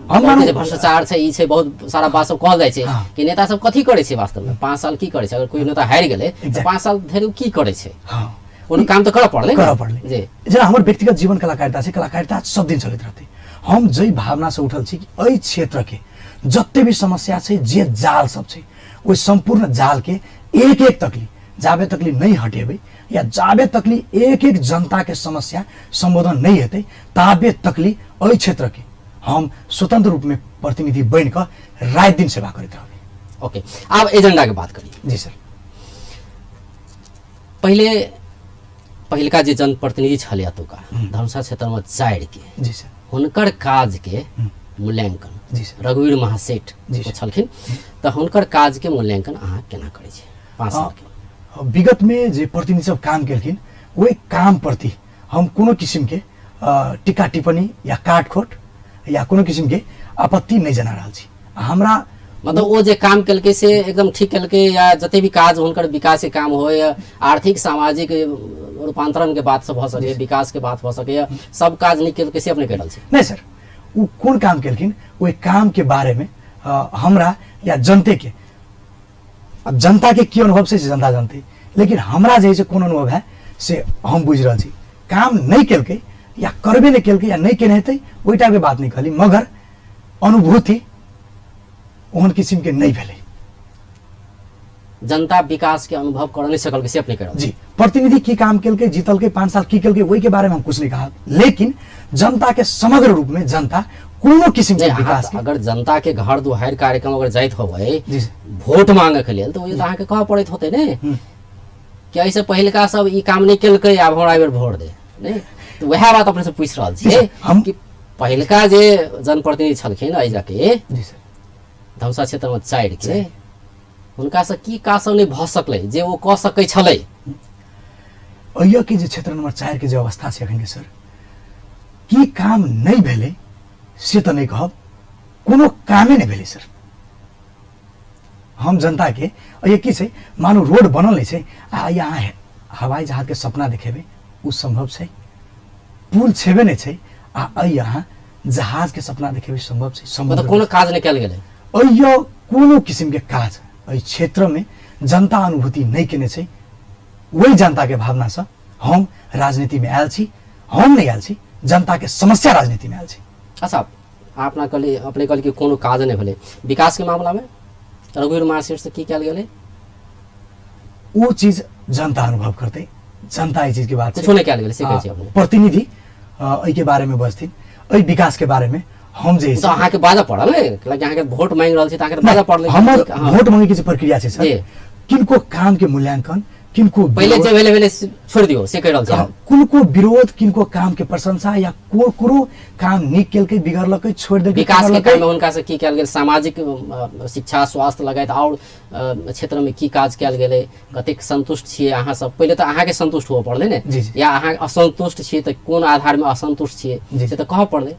हम जे भ्रष्टाचार छै ई छै बहुत सारा बात सब कहल जाइ छै कि नेता सब कथी करै छै वास्तव में, 5 साल की करै छै? अगर कोई नेता हारि गेलै तऽ 5 साल धरि ओ की करै छै? कोनो काम तऽ करऽ पड़लै, करऽ पड़लै। जी जेना हमर व्यक्तिगत जीवन कलाकारिता छै, कलाकारिता सब दिन चलैत रहतै। हम जाहि भावनासँ उठल छी कि एहि क्षेत्रके जते भी समस्या छै, जे जाल सब छै, ओहि सम्पूर्ण जालके एक एक तकली जाबे तकली नहि हटेबै या जाबे तकली एक एक जनताके समस्या सम्बोधन नहि हेतै ताबे तकली एहि क्षेत्रके हम स्वतंत्र रूपमे प्रतिनिधि बनि कऽ राति दिन सेवा करैत रहबै। ओके, आब एजेंडाके बात करी। जी सर। पहिले पहिलका जे जनप्रतिनिधि छलै एतुका धनुषा क्षेत्रमे 4 के, जी सर, हुनकर काजके मूल्यांकन, जी सर, रघुवीर महासेठ जी ओ छलखिन, तऽ हुनकर काजके मूल्यांकन अहाँ केना करै छी 5 सालके? विगतमे जे प्रतिनिधि सब काम केलखिन ओहि काम प्रति हम कोनो किसिमके टीका टिप्पणी या काटखोट या कोनो किसिमके आपत्ति नहि जना रहल छी। हमरा मतलब ओ जे काम केलकै से एकदम ठीक केलकै, या जते भी काज हुनकर विकास के काम होय, आर्थिक सामाजिक रूपांतरण के बात सब भऽ सकैए, विकास के बात भऽ सकैए, सब काज नीक केलकै से अपने कहि रहल छी? नहि सर, ओ कोन काम केलखिन ओहि काम के बारे में हमरा या जनते के, अब जनता के की अनुभव से जनता जानते, लेकिन हमरा जे है से कोन अनुभव है से हम बुझि रहल छी। काम नहि केलकै या करबे नहि केलकै या नहि केने हेतै ओहि टाइपके बात नहि कहली, मगर अनुभूति ओहन किसिमके नहि भेलै। जनता विकास के अनुभव कर नहीं सकल से अपने कर जी। प्रतिनिधि की काम केलकै, जीतलकै, 5 साल की केलकै, ओहि के बारे में हम कुछ नहीं कहा, लेकिन जनता के समग्र रूप में जनता कोनो किसिम के विकास अगर जनता के घर दुहार कार्यक्रम अगर जाइत होबै वोट मांगे के लेल, तो त अहाँके कहऽ पड़ैत होतै ने कि एहिसँ पहिलका सब ई काम नहि केलकै, आब हमरा एहि बेर वोट दे, नहि? तऽ वएह बात अपने से पूछि रहल छियै हम कि पहिलका जे जनप्रतिनिधि छलखिन एहि जाके जी सर धमसा क्षेत्रमे 4 के, हुनका से की काज सब नहि भऽ सकलै जे ओ कऽ सकै छलै? एहिया के जे क्षेत्र नंबर 4 के जे अवस्था छै अखन के सर, की काम नहि भेलै से तऽ नहि कहब, कोनो कामे नहि भेलै सर। हम जनता के एहिया की छै, मानू रोड बनल नहि छै आ यहाँ हवाई जहाज के सपना देखेबै, ओ सम्भव छै? पुल छेबे नहि छै आ यहाँ जहाज के सपना देखेबै सम्भव छै? मतलब कोनो काज नहि कयल गेलै। एहिया कोनो किसिम के काज एहि क्षेत्र में जनता अनुभूति नहि केने छै। वही जनता के भावना से हम राजनीति में आयल छी, हम नहीं आयल छी, जनता के समस्या राजनीति में आयल छी। अच्छा, अपना कहली, अपने कहली कि कोनो काज नहि भेलै विकास के मामला में, रघुवीर मार्शल से की कयल गेलै? ओ चीज जनता अनुभव करतै, जनता एहि चीज के बात कुछो नहि कयल गेलै से कहै छी अपने। प्रतिनिधि एहि के बारे में बजथिन, एहि विकास के बारे में हम जे तऽ अहाँके बाजऽ पड़ल ने, कि अहाँके वोट मांगि रहल छी तऽ अहाँके बाजऽ पड़लै। हमर वोट मांगे के जे प्रक्रिया छै सर, किनको काम के मूल्यांकन, किनको पहिले जे भेलै भेलै छोड़ि दियौ से कहि रहल छी। किनको विरोध, किनको काम के प्रशंसा या कोनो काम नीक केलकै बिगड़लकै छोड़ि देलकै, विकास के काम में हुनका से की कयल गेल, सामाजिक शिक्षा स्वास्थ्य लगायत आओर क्षेत्र में की काज कयल गेलै, कतेक संतुष्ट छियै अहाँ सब? पहिले तऽ अहाँके संतुष्ट हुअ पड़लै ने, या अहाँ असंतुष्ट छियै तऽ कोन आधार में असंतुष्ट छियै से तऽ कहऽ पड़लै।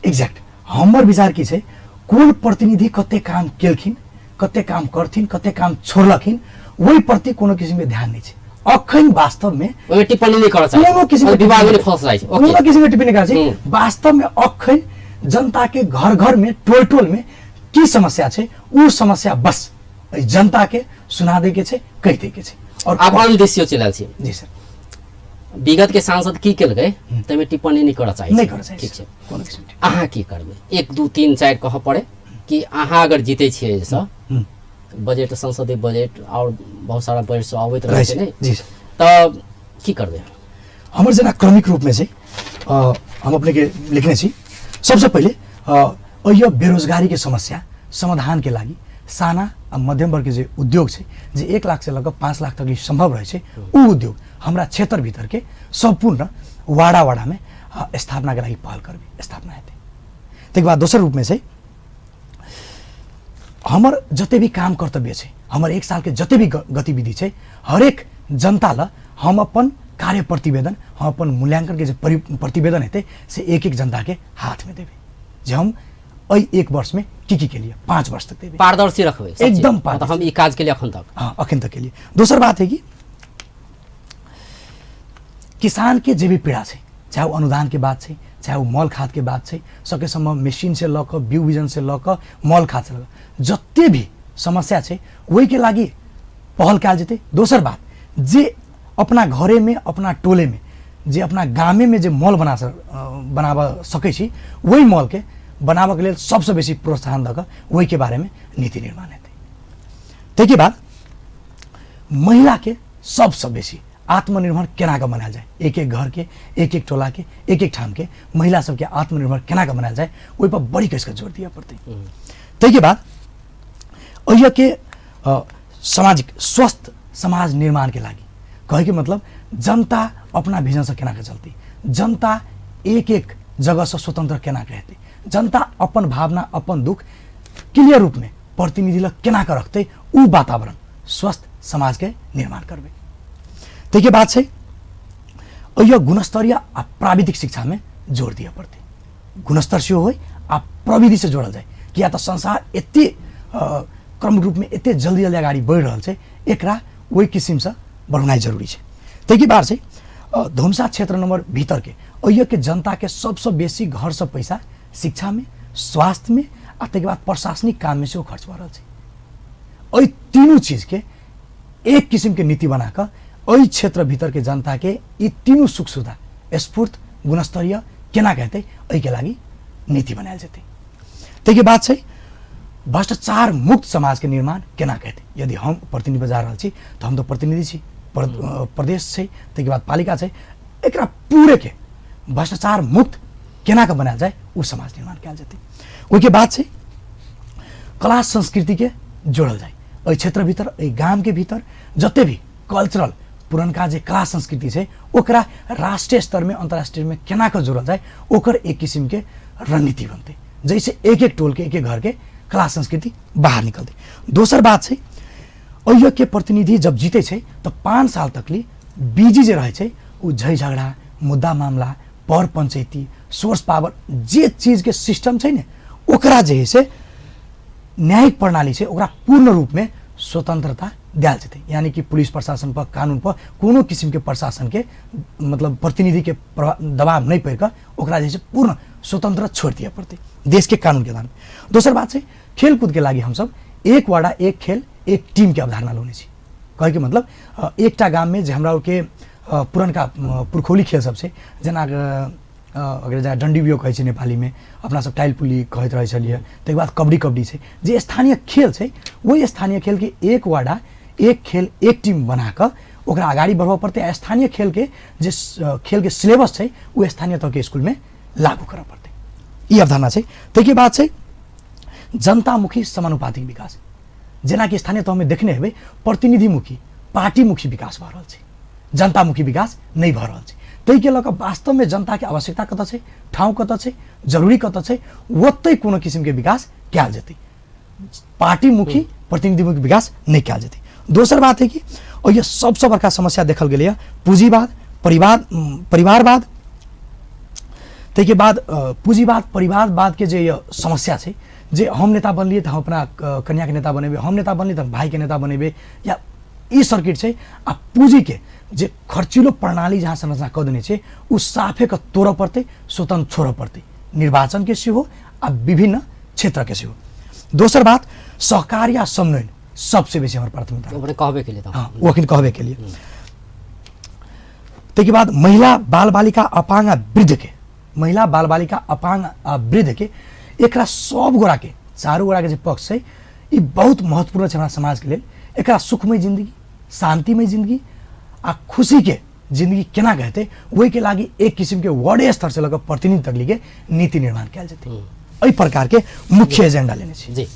एग्जैक्ट हमर विचार की छै, कोन प्रतिनिधि कते काम केलखिन, कते काम करथिन, कते काम छोड़लखिन, ओहि प्रति कोनो किसिम के ध्यान नहि छै अखन। वास्तव में ओहिमे टिप्पणी नहि करऽ चाहै, कोनो किसिम के विवाद में फंस जाइ छै, कोनो किसिम के टिप्पणी नहि करऽ छै। वास्तव में अखन जनता के घर घर में टोल टोल में की समस्या छै, उ समस्या बस जनता के सुना दै के छै, कहि दै के छै। और आब अन्य दिस चलि आयल छी। जी सर। विगत के सांसद की केलकै ताहिमे टिप्पणी नहि करऽ चाहै, नहि करऽ चाहै, ठीक छै। अहाँ की करबै? 1 2 3 4 कहऽ पड़े कि अहाँ अगर जीतै छियै एहिसँ, बजट संसदीय बजट और बहुत सारा बजट सब अबैत रहै छै ने, तऽ की करबै? हमर जेना क्रमिक रूपमे छै, हम अपने के लिखने छी। सबसे पहिले एहि बेरोजगारी के समस्या समाधान के लागि साना आ मध्यम वर्ग के जे उद्योग छै, जे 1 लाख से लऽ कऽ 5 लाख तक सम्भव रहै छै, उ उद्योग हमरा क्षेत्र भीतर के सम्पूर्ण वाडा वाडा में स्थापना के लागि पहल करबै, स्थापना हेतै। ताहिके बाद दोसर रूपमे छै, हमर जते भी काम कर्तव्य छै, हमर 1 साल के जते भी गतिविधि छै, हरेक जनता ल हम अपन कार्य प्रतिवेदन, हम अपन मूल्यांकन के जे प्रतिवेदन हेतै से एक एक जनता के हाथ में देबै, जे हम एहि 1 वर्ष में की की केलिए, 5 वर्ष तक देबै। पारदर्शी रखबै सब चीज। एकदम मतलब पारदर्शी। हम ई काज केलिए अखन तक। हाँ, अखन तक केलिए। दोसर बात है कि किसान के जे भी पीड़ा छै, चाहे वो अनुदान के बात छै, चाहे वो मल खाद के बात छै, सकेसम्म मशीन से लऽ कऽ, बीउ बिजन से लऽ कऽ, मल खाद से लऽ कऽ जते भी समस्या छै ओहि के लागि पहल कयल जेतै। दोसर बात, जे अपना घरे में, अपना टोले में, जे अपना गामे में जे मल बनाबऽ सकै छी, ओहि मल के बनाबऽ के लेल सबसँ बेसी प्रोत्साहन दऽ कऽ ओहि के बारे में नीति निर्माण हेतै। ताहिके बाद महिला के सबसँ बेसी आत्मनिर्भर केना कऽ बनायल जाय, एक एक घर के, एक एक टोला के, एक एक ठाम के महिला सबके आत्मनिर्भर केना कऽ बनायल जाय, ओहि पर बड़ी कसिकऽ जोर दिअ पड़तै। ताहिके बाद एहिके सामाजिक स्वस्थ समाज निर्माण के लागि, कहैके मतलब जनता अपना विजनसँ केना कऽ चलतै, जनता एक एक जगहसँ स्वतंत्र केना कऽ हेतै, जनता अपन भावना अपन दुख क्लियर रूपमे प्रतिनिधि लग केना कऽ रखतै, उ वातावरण स्वस्थ समाजके निर्माण करबै। ताहिके बाद छै एहि गुणस्तरीय आ प्राविधिक शिक्षामे जोर दिअ पड़तै, गुणस्तर सेहो होइ आ प्रविधिसँ जोड़ल जाय, किया तऽ संसार एते क्रम रूपमे एते जल्दी जल्दी अगाडि बढ़ि रहल छै, एकरा ओहि किसिमसँ बढ़ौनाइ जरूरी छै। ताहिके बाद छै धनुषा क्षेत्र नंबर भीतरके एहिके जनताके सबसँ बेसी घरसँ पैसा शिक्षामे, स्वास्थ्यमे आ ताहिके बाद प्रशासनिक काममे सेहो खर्च भऽ रहल छै। एहि तीनू चीजके एक किसिमके नीति बना कऽ एहि क्षेत्र भीतरके जनताके ई तीनू सुख सुविधा स्फूर्त गुणस्तरीय केना कऽ हेतै, एहिके लागि नीति बनायल जेतै। ताहिके बाद छै भ्रष्टाचार मुक्त समाजके निर्माण केना के हेतै। यदि हम प्रतिनिधि जा रहल छी तऽ हम तऽ प्रतिनिधि छी, प्रदेश छै, ताहिके बाद पालिका छै, एकरा पूरे के भ्रष्टाचार मुक्त केना के बनायल जाय ओ समाज निर्माण कयल जेतै। ओहिके बाद छै कला संस्कृतिके जोड़ल जाय। एहि क्षेत्र भीतर, एहि गामके भीतर जते भी कल्चरल पुरनका जे कला संस्कृति छै ओकरा राष्ट्रीय स्तरमे अंतर्राष्ट्रीयमे केना के जोड़ल जाय ओकर एक किसिमके रणनीति बनतै, जैसे एक एक टोलके एक एक घरके कला संस्कृति बाहर निकलतै। दोसर बात छै एहिके प्रतिनिधि जब जीते छै तऽ 5 साल तकली बिजी जे रहै छै ओ झै झगड़ा, मुद्दा मामला, पर पंचायती, सोर्स पावर जे चीजके सिस्टम छै ने ओकरा जे है से न्यायिक प्रणाली छै ओकरा पूर्ण रूपमे स्वतंत्रता दियल जेतै। यानी कि पुलिस प्रशासन पर, कानून पर कोनो किसिमके प्रशासनके मतलब प्रतिनिधिके दबाव नहि पड़ि कऽ ओकरा जे छै पूर्ण स्वतंत्र छोड़ि दिअ पड़तै देशके कानूनके आधारमे। दोसर बात छै खेलकुदके लागि हमसब एक वाडा एक खेल एक टीमके अवधारणा लौने छी। कहैके मतलब एकटा गाममे जे हमरा आरके पुरनका पुरखौली खेल सब छै, जेना अगर जेना डण्डी बियो कहै छै नेपालीमे, अपना सब टाइल पुली कहैत रहै छलियै, ताहिके बाद कबड्डी कबड्डी छै, जे स्थानीय खेल छै ओहि स्थानीय खेलके एक वाडा एक खेल एक टीम बनाकऽ ओकरा अगाडि बढ़बऽ पड़तै आ स्थानीय खेलके जे खेलके सिलेबस छै ओ स्थानीय तहके स्कुलमे लागू करऽ पड़तै। ई अवधारणा छै। ताहिके बाद छै जनतामुखी समानुपातिक विकास। जेनाकि स्थानीय तहमे देखने हेबै प्रतिनिधिमुखी पार्टीमुखी विकास भऽ रहल छै, जनतामुखी विकास नहि भऽ रहल छै। ताहिके लऽ कऽ वास्तवमे जनताके आवश्यकता कतऽ छै, ठाउँ कतऽ छै, जरूरी कतऽ छै, ओतहि कोनो किसिमके विकास कयल जेतै, पार्टीमुखी प्रतिनिधिमुखी विकास नहि कयल जेतै। दोसर बात है कि एहि सबसँ बड़का समस्या देखल गेलैए पूँजीवाद, परिवारवाद, ताहिके बाद पूँजीवाद परिवारवादके जे समस्या छै, जे हम नेता बनलियै तऽ हम अपना कन्याके नेता बनेबै, हम नेता बनलियै तऽ हम भाइके नेता बनेबै, या ई सर्किट छै। आ पूँजीके जे खर्चिलो प्रणाली जहाँ संरचना कऽ देने छै ओ साफेके तोड़ऽ पड़तै, स्वतंत्र छोड़ऽ पड़तै, निर्वाचनके सेहो आ विभिन्न क्षेत्रके सेहो। दोसर बात सहकार्य आ समन्वय सबसे बेसी हमर प्राथमिकता। ओकरे कहबे के लिए। हाँ, ओ अखन कहबे के लिए। ताहिके बाद महिला बाल बालिका अपांग आ वृद्ध के, महिला बाल बालिका अपांग आ वृद्ध के एकरा सब गोरा के चारू गोरा के जे पक्ष छै ई बहुत महत्वपूर्ण छै हमरा समाज के लेल। एकरा सुखमय जिंदगी, शांतिमय जिंदगी आ खुशी के जिंदगी केना के हेतै ओहिके लागि एक किसिम के वार्ड स्तर से लऽ कऽ प्रतिनिधि तक के नीति निर्माण कयल जेतै। एहि प्रकार के मुख्य एजेंडा लेने छी। जी,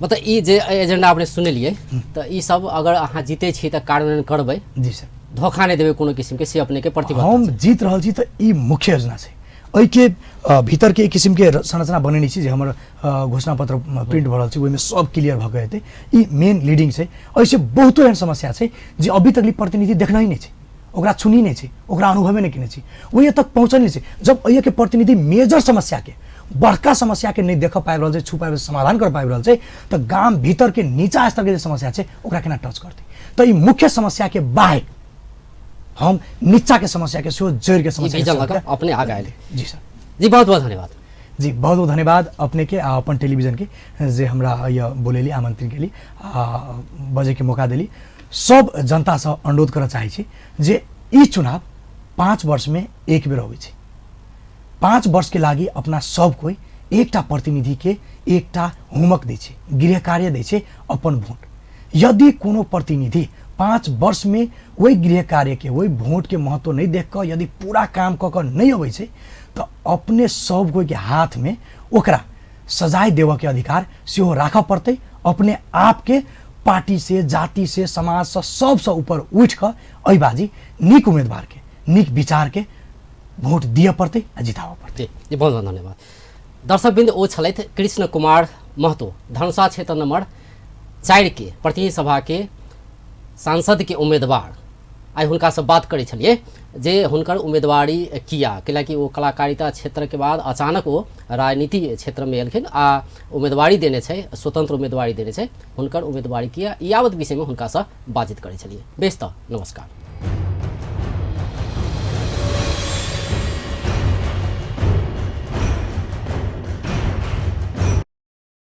मतलब ई जे एजेंडा अपने सुनलियै तऽ ई सब अगर अहाँ जीते छी तऽ कार्यान्वयन करबै। जी सर। धोखा नहि देबै कोनो किसिम के, से अपने के प्रतिबद्धता। हम जीत रहल छी तऽ ई मुख्य योजना छै। एहिके भीतरके एक किसिमके संरचना बनेने छी जे हमर घोषणा पत्र प्रिंट भऽ रहल छै ओहिमे सब क्लियर भऽ के हेतै। ई मेन लीडिंग छै। एहिसँ बहुतो एहन समस्या छै जे अभी तक प्रतिनिधि देखने ही नहि छै, ओकरा छुनी नहि छै, ओकरा अनुभवे नहि केने छै, ओहि तक पहुँचल नहि छै। जब एहिके प्रतिनिधि मेजर समस्याके, बड़का समस्याके नहि देख पाबि रहल छै, छू पाबि रहल छै, समाधान कर पाबि रहल छै, तऽ गाम भीतरके नीचा स्तरके जे समस्या छै ओकरा केना टच करतै। तऽ ई मुख्य समस्याके बाहेक हम नीचाके समस्याके सेहो जड़िके समस्या अपने आगा आयल। जी सर। जी बहुत बहुत धन्यवाद। जी बहुत बहुत धन्यवाद अपने के आ अपन टेलीविजन के जे हमरा यह बोलेली, आमंत्रण केली आ बजैके मौका देली। सब जनतासँ अनुरोध करऽ चाहै छी जे ई चुनाव 5 वर्षमे एक बेर अबै छै। 5 वर्षके लागि अपना सब कोइ एकटा प्रतिनिधिके एकटा होमवर्क दै छै, गृह कार्य दै छै, अपन भोट। यदि कोनो प्रतिनिधि 5 वर्षमे ओहि गृह कार्यके, ओहि भोटके महत्व नहि देख कऽ यदि पूरा काम कऽ कऽ नहि अबै छै तऽ अपने सब कोइके हाथमे ओकरा सजाय देबऽके अधिकार सेहो राखऽ पड़तै। अपने आपके पार्टी से, जाति से, समाज से सबसँ ऊपर उठि कऽ एहि बाजी नीक उम्मीदवारके, नीक विचारके भोट दिअ पड़तै आ जिताबऽ पड़तै। जी बहुत बहुत धन्यवाद। दर्शकवृन्द, ओ छलथि कृष्ण कुमार महतो, धनुषा क्षेत्र नंबर 4 के प्रतिनिधि सभा के सांसद के उम्मीदवार। आइ हुनकासँ बात करै छलियै जे हुनकर उम्मीदवारी किया, कैलाकि ओ कलाकारिता क्षेत्रके बाद अचानक ओ राजनीति क्षेत्रमे एलखिन आ उम्मीदवारी देने छै, स्वतंत्र उम्मीदवारी देने छै, हुनकर उम्मीदवारी किया, ई यावत विषयमे हुनकासँ बातचीत करै छलियै। बेस तऽ नमस्कार।